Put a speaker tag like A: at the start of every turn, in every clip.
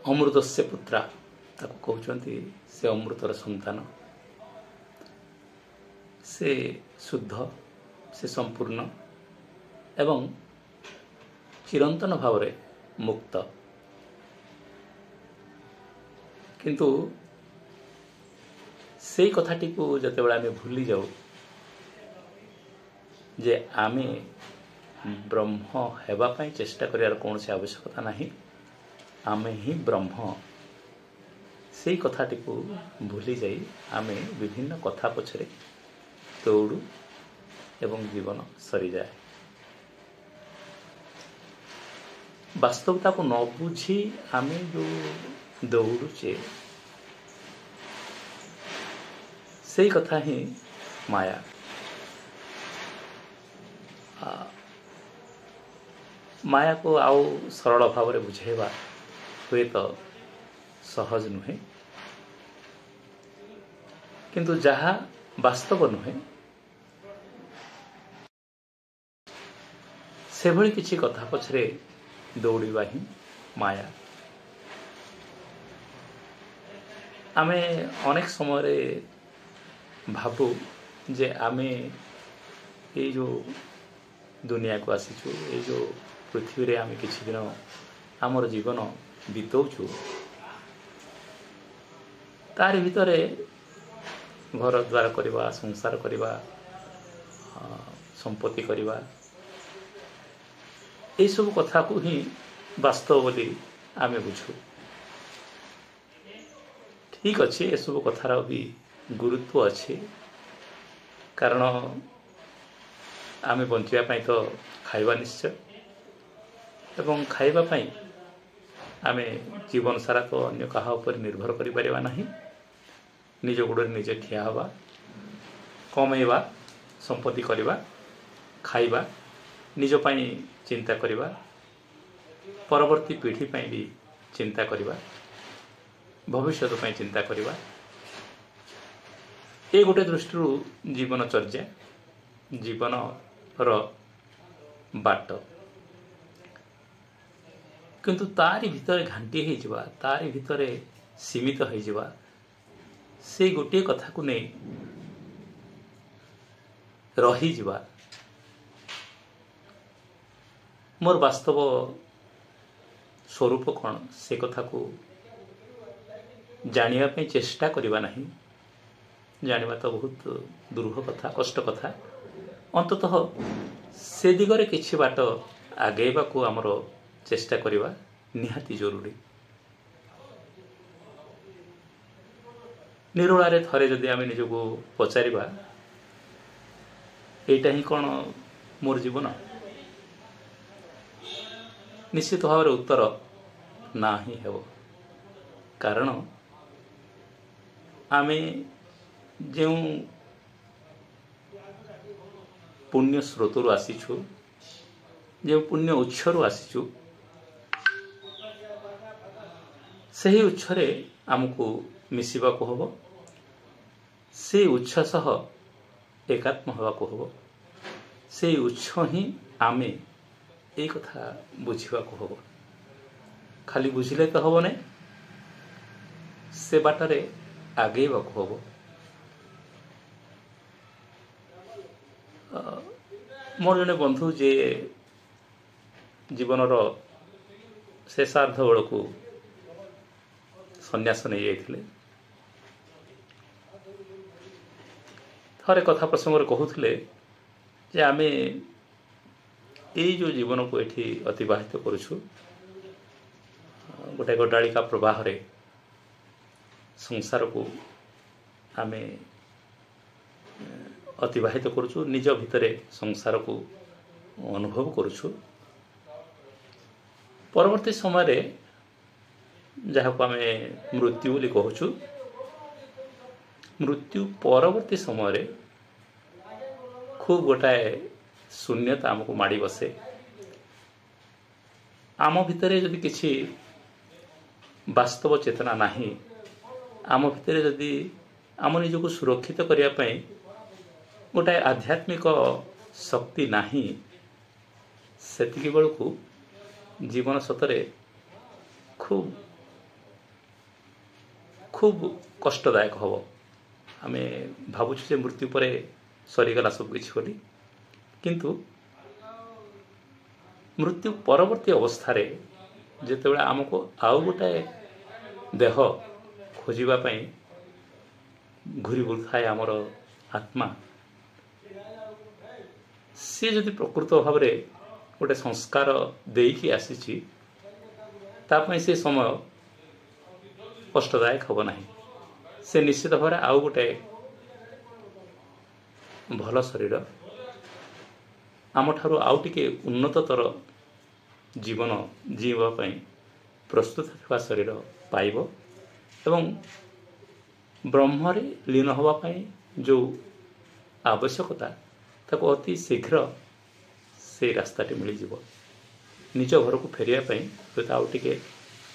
A: ଅମୃତସ୍ୟ ପୁତ୍ରା ତାକୁ କହୁଛନ୍ତି, ସେ ଅମୃତର ସନ୍ତାନ, ସେ ଶୁଦ୍ଧ, ସେ ସମ୍ପୂର୍ଣ୍ଣ ଏବଂ ଚିରନ୍ତନ ଭାବରେ ମୁକ୍ତ। କିନ୍ତୁ ସେଇ କଥାଟିକୁ ଯେତେବେଳେ ଆମେ ଭୁଲି ଯାଉ ଯେ ଆମେ ବ୍ରହ୍ମ ହେବା ପାଇଁ ଚେଷ୍ଟା କରିବାର କୌଣସି ଆବଶ୍ୟକତା ନାହିଁ, ଆମେ ହିଁ ବ୍ରହ୍ମ, ସେଇ କଥାଟିକୁ ଭୁଲି ଯାଇ ଆମେ ବିଭିନ୍ନ କଥା ପଛରେ ଦୌଡ଼ୁ ଏବଂ ଜୀବନ ସରିଯାଏ। ବାସ୍ତବତାକୁ ନ ବୁଝି ଆମେ ଯେଉଁ ଦୌଡ଼ୁଛେ ସେଇ କଥା ହିଁ ମାୟା। ମାୟାକୁ ଆଉ ସରଳ ଭାବରେ ବୁଝାଇବା ହୁଏତ ସହଜ ନୁହେଁ, କିନ୍ତୁ ଯାହା ବାସ୍ତବ ନୁହେଁ ସେଭଳି କିଛି କଥା ପଛରେ ଦୌଡ଼ିବା ହିଁ ମାୟା। ଆମେ ଅନେକ ସମୟରେ ଭାବୁ ଯେ ଆମେ ଏଇ ଯେଉଁ ଦୁନିଆକୁ ଆସିଛୁ, ଏଇ ଯେଉଁ ପୃଥିବୀରେ ଆମେ କିଛି ଦିନ ଆମର ଜୀବନ ବିତଉଛୁ, ତାରି ଭିତରେ ଘର ଦ୍ୱାର କରିବା, ସଂସାର କରିବା, ସମ୍ପତ୍ତି କରିବା, ଏଇସବୁ କଥାକୁ ହିଁ ବାସ୍ତବ ବୋଲି ଆମେ ବୁଝୁ। ଠିକ୍ ଅଛି, ଏସବୁ କଥାର ବି ଗୁରୁତ୍ୱ ଅଛି, କାରଣ ଆମେ ବଞ୍ଚିବା ପାଇଁ ତ ଖାଇବା ନିଶ୍ଚୟ, ଏବଂ ଖାଇବା ପାଇଁ ଆମେ ଜୀବନ ସାରା ତ ଅନ୍ୟ କାହା ଉପରେ ନିର୍ଭର କରିପାରିବା ନାହିଁ। ନିଜ ଗୋଡ଼ରେ ନିଜେ ଠିଆ ହେବା, କମେଇବା, ସମ୍ପତ୍ତି କରିବା, ଖାଇବା, ନିଜ ପାଇଁ ଚିନ୍ତା କରିବା, ପରବର୍ତ୍ତୀ ପିଢ଼ି ପାଇଁ ବି ଚିନ୍ତା କରିବା, ଭବିଷ୍ୟତ ପାଇଁ ଚିନ୍ତା କରିବା, ଏ ଗୋଟେ ଦୃଷ୍ଟିରୁ ଜୀବନଚର୍ଯ୍ୟା, ଜୀବନର ବାଟ। କିନ୍ତୁ ତାରି ଭିତରେ ଘାଣ୍ଟି ହେଇଯିବା, ତାରି ଭିତରେ ସୀମିତ ହେଇଯିବା, ସେଇ ଗୋଟିଏ କଥାକୁ ନେଇ ରହିଯିବା, ମୋର ବାସ୍ତବ ସ୍ୱରୂପ କ'ଣ ସେ କଥାକୁ ଜାଣିବା ପାଇଁ ଚେଷ୍ଟା କରିବା ନାହିଁ। ଜାଣିବା ତ ବହୁତ ଦୁରୂହ କଥା, କଷ୍ଟ କଥା। ଅନ୍ତତଃ ସେ ଦିଗରେ କିଛି ବାଟ ଆଗେଇବାକୁ ଆମର ଚେଷ୍ଟା କରିବା ନିହାତି ଜରୁରୀ। ନିରୋଳାରେ ଥରେ ଯଦି ଆମେ ନିଜକୁ ପଚାରିବା, ଏଇଟା ହିଁ କ'ଣ ମୋର ଜୀବନ? ନିଶ୍ଚିତ ଭାବରେ ଉତ୍ତର ନା ହିଁ ହେବ। କାରଣ ଆମେ ଯେଉଁ ପୁଣ୍ୟ ସ୍ରୋତରୁ ଆସିଛୁ, ଯେଉଁ ପୁଣ୍ୟ ଉତ୍ସରୁ ଆସିଛୁ, ସେହି ଉତ୍ସରେ ଆମକୁ ମିଶିବାକୁ ହେବ, ସେଇ ଉତ୍ସ ସହ ଏକାତ୍ମ ହେବାକୁ ହେବ, ସେଇ ଉତ୍ସ ହିଁ ଆମେ, ଏଇ କଥା ବୁଝିବାକୁ ହେବ। ଖାଲି ବୁଝିଲେ ତ ହେବ ନାହିଁ, ସେ ବାଟରେ ଆଗେଇବାକୁ ହେବ। ମୋର ଜଣେ ବନ୍ଧୁ ଯିଏ ଜୀବନର ଶେଷାର୍ଦ୍ଧ ବେଳକୁ ସନ୍ନ୍ୟାସ ନେଇଯାଇଥିଲେ, ଥରେ କଥା ପ୍ରସଙ୍ଗରେ କହୁଥିଲେ ଯେ ଆମେ ଏଇ ଯେଉଁ ଜୀବନକୁ ଏଠି ଅତିବାହିତ କରୁଛୁ, ଗୋଟେ ଗଡାଳିକା ପ୍ରବାହରେ ସଂସାରକୁ ଆମେ ଅତିବାହିତ କରୁଛୁ, ନିଜ ଭିତରେ ସଂସାରକୁ ଅନୁଭବ କରୁଛୁ। ପରବର୍ତ୍ତୀ ସମୟରେ ଯାହାକୁ ଆମେ ମୃତ୍ୟୁ ବୋଲି କହୁଛୁ, ମୃତ୍ୟୁ ପରବର୍ତ୍ତୀ ସମୟରେ ଖୁବ୍ ଗୋଟାଏ ଶୂନ୍ୟତା ଆମକୁ ମାଡ଼ି ବସେ। ଆମ ଭିତରେ ଯଦି କିଛି ବାସ୍ତବ ଚେତନା ନାହିଁ, ଆମ ଭିତରେ ଯଦି ଆମ ନିଜକୁ ସୁରକ୍ଷିତ କରିବା ପାଇଁ ଗୋଟାଏ ଆଧ୍ୟାତ୍ମିକ ଶକ୍ତି ନାହିଁ, ସେତିକି ବେଳକୁ ଜୀବନ ସତରେ ଖୁବ୍ ଖୁବ୍ କଷ୍ଟଦାୟକ ହେବ। ଆମେ ଭାବୁଛୁ ଯେ ମୃତ୍ୟୁ ପରେ ସରିଗଲା ସବୁକିଛି ବୋଲି, କିନ୍ତୁ ମୃତ୍ୟୁ ପରବର୍ତ୍ତୀ ଅବସ୍ଥାରେ ଯେତେବେଳେ ଆମକୁ ଆଉ ଗୋଟାଏ ଦେହ ଖୋଜିବା ପାଇଁ ଘୁରି ବୁଲୁଥାଏ ଆମର ଆତ୍ମା, ସିଏ ଯଦି ପ୍ରକୃତ ଭାବରେ ଗୋଟେ ସଂସ୍କାର ଦେଇକି ଆସିଛି, ତା ପାଇଁ ସେ ସମୟ କଷ୍ଟଦାୟକ ହେବ ନାହିଁ। ସେ ନିଶ୍ଚିତ ଭାବରେ ଆଉ ଗୋଟେ ଭଲ ଶରୀର, ଆମଠାରୁ ଆଉ ଟିକେ ଉନ୍ନତତର ଜୀବନ ଜିଇଁବା ପାଇଁ ପ୍ରସ୍ତୁତ ଥିବା ଶରୀର ପାଇବ ଏବଂ ବ୍ରହ୍ମରେ ଲୀନ ହେବା ପାଇଁ ଯେଉଁ ଆବଶ୍ୟକତା ତାକୁ ଅତି ଶୀଘ୍ର ସେଇ ରାସ୍ତାଟି ମିଳିଯିବ। ନିଜ ଘରକୁ ଫେରିବା ପାଇଁ ହୁଏତ ଆଉ ଟିକେ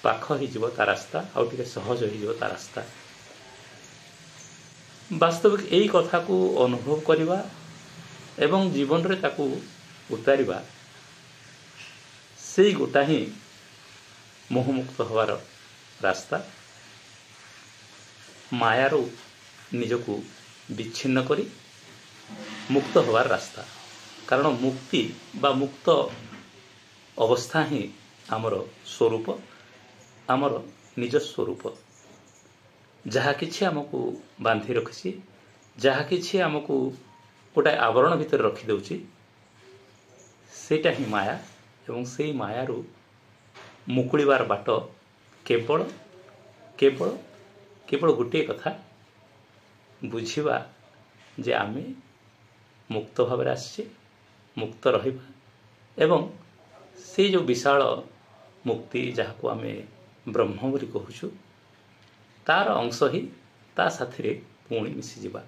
A: ପାଖ ହେଇଯିବ ତା ରାସ୍ତା, ଆଉ ଟିକେ ସହଜ ହେଇଯିବ ତା ରାସ୍ତା। ବାସ୍ତବିକ ଏଇ କଥାକୁ ଅନୁଭବ କରିବା ଏବଂ ଜୀବନରେ ତାକୁ ଉତାରିବା, ସେଇ ଗୋଟା ହିଁ ମୋହମୁକ୍ତ ହେବାର ରାସ୍ତା। ମାୟାରୁ ନିଜକୁ ବିଚ୍ଛିନ୍ନ କରି ମୁକ୍ତ ହେବାର ରାସ୍ତା। କାରଣ ମୁକ୍ତି ବା ମୁକ୍ତ ଅବସ୍ଥା ହିଁ ଆମର ସ୍ୱରୂପ, ଆମର ନିଜ ସ୍ୱରୂପ। ଯାହା କିଛି ଆମକୁ ବାନ୍ଧି ରଖିଛି, ଯାହା କିଛି ଆମକୁ ଗୋଟାଏ ଆବରଣ ଭିତରେ ରଖିଦେଉଛି, ସେଇଟା ହିଁ ମାୟା। ଏବଂ ସେଇ ମାୟାରୁ ମୁକୁଳିବାର ବାଟ କେବଳ କେବଳ କେବଳ ଗୋଟିଏ କଥା, ବୁଝିବା ଯେ ଆମେ ମୁକ୍ତ ଭାବରେ ଆସିଛେ, ମୁକ୍ତ ରହିବା ଏବଂ ସେଇ ଯେଉଁ ବିଶାଳ ମୁକ୍ତି ଯାହାକୁ ଆମେ ବ୍ରହ୍ମ ବୋଲି କହୁଛୁ, ତାର ଅଂଶ ହିଁ ତା ସାଥିରେ ପୁଣି ମିଶିଯିବା।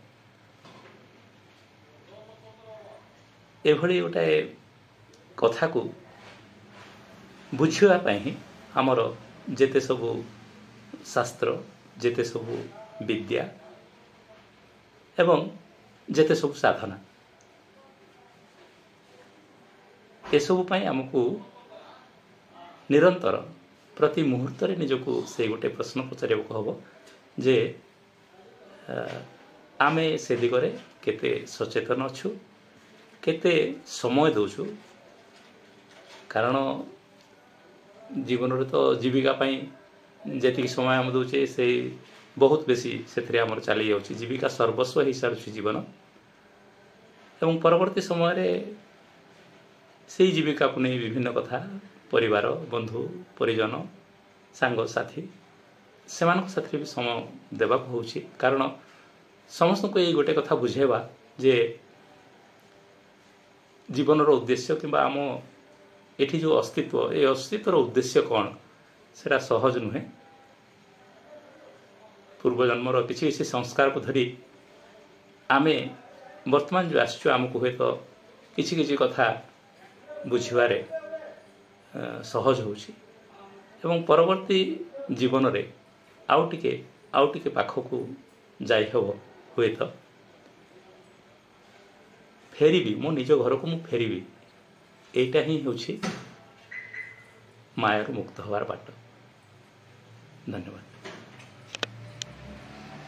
A: ଏଭଳି ଗୋଟାଏ କଥାକୁ ବୁଝିବା ପାଇଁ ହିଁ ଆମର ଯେତେ ସବୁ ଶାସ୍ତ୍ର, ଯେତେ ସବୁ ବିଦ୍ୟା ଏବଂ ଯେତେ ସବୁ ସାଧନା, ଏସବୁ ପାଇଁ ଆମକୁ ନିରନ୍ତର ପ୍ରତି ମୁହୂର୍ତ୍ତରେ ନିଜକୁ ସେଇ ଗୋଟେ ପ୍ରଶ୍ନ ପଚାରିବାକୁ ହେବ ଯେ ଆମେ ସେ ଦିଗରେ କେତେ ସଚେତନ ଅଛୁ, କେତେ ସମୟ ଦେଉଛୁ। କାରଣ ଜୀବନରେ ତ ଜୀବିକା ପାଇଁ ଯେତିକି ସମୟ ଆମେ ଦେଉଛେ ସେଇ ବହୁତ ବେଶୀ ସେଥିରେ ଆମର ଚାଲିଯାଉଛି। ଜୀବିକା ସର୍ବସ୍ୱ ହେଇସାରୁଛି ଜୀବନ ଏବଂ ପରବର୍ତ୍ତୀ ସମୟରେ ସେଇ ଜୀବିକାକୁ ନେଇ ବିଭିନ୍ନ କଥା, ପରିବାର, ବନ୍ଧୁ, ପରିଜନ, ସାଙ୍ଗସାଥି, ସେମାନଙ୍କ ସାଥିରେ ବି ସମୟ ଦେବାକୁ ହେଉଛି। କାରଣ ସମସ୍ତଙ୍କୁ ଏଇ ଗୋଟେ କଥା ବୁଝେଇବା ଯେ ଜୀବନର ଉଦ୍ଦେଶ୍ୟ କିମ୍ବା ଆମ ଏଠି ଯେଉଁ ଅସ୍ତିତ୍ୱ, ଏ ଅସ୍ତିତ୍ୱର ଉଦ୍ଦେଶ୍ୟ କ'ଣ, ସେଇଟା ସହଜ ନୁହେଁ। ପୂର୍ବଜନ୍ମର କିଛି କିଛି ସଂସ୍କାରକୁ ଧରି ଆମେ ବର୍ତ୍ତମାନ ଯେଉଁ ଆସିଛୁ, ଆମକୁ ହୁଏତ କିଛି କିଛି କଥା ବୁଝିବାରେ ସହଜ ହେଉଛି ଏବଂ ପରବର୍ତ୍ତୀ ଜୀବନରେ ଆଉ ଟିକେ ପାଖକୁ ଯାଇହେବ। ହୁଏତ ଫେରିବି, ମୋ ନିଜ ଘରକୁ ମୁଁ ଫେରିବି। ଏଇଟା ହିଁ ହେଉଛି ମାୟାରୁ ମୁକ୍ତ ହେବାର ବାଟ। ଧନ୍ୟବାଦ।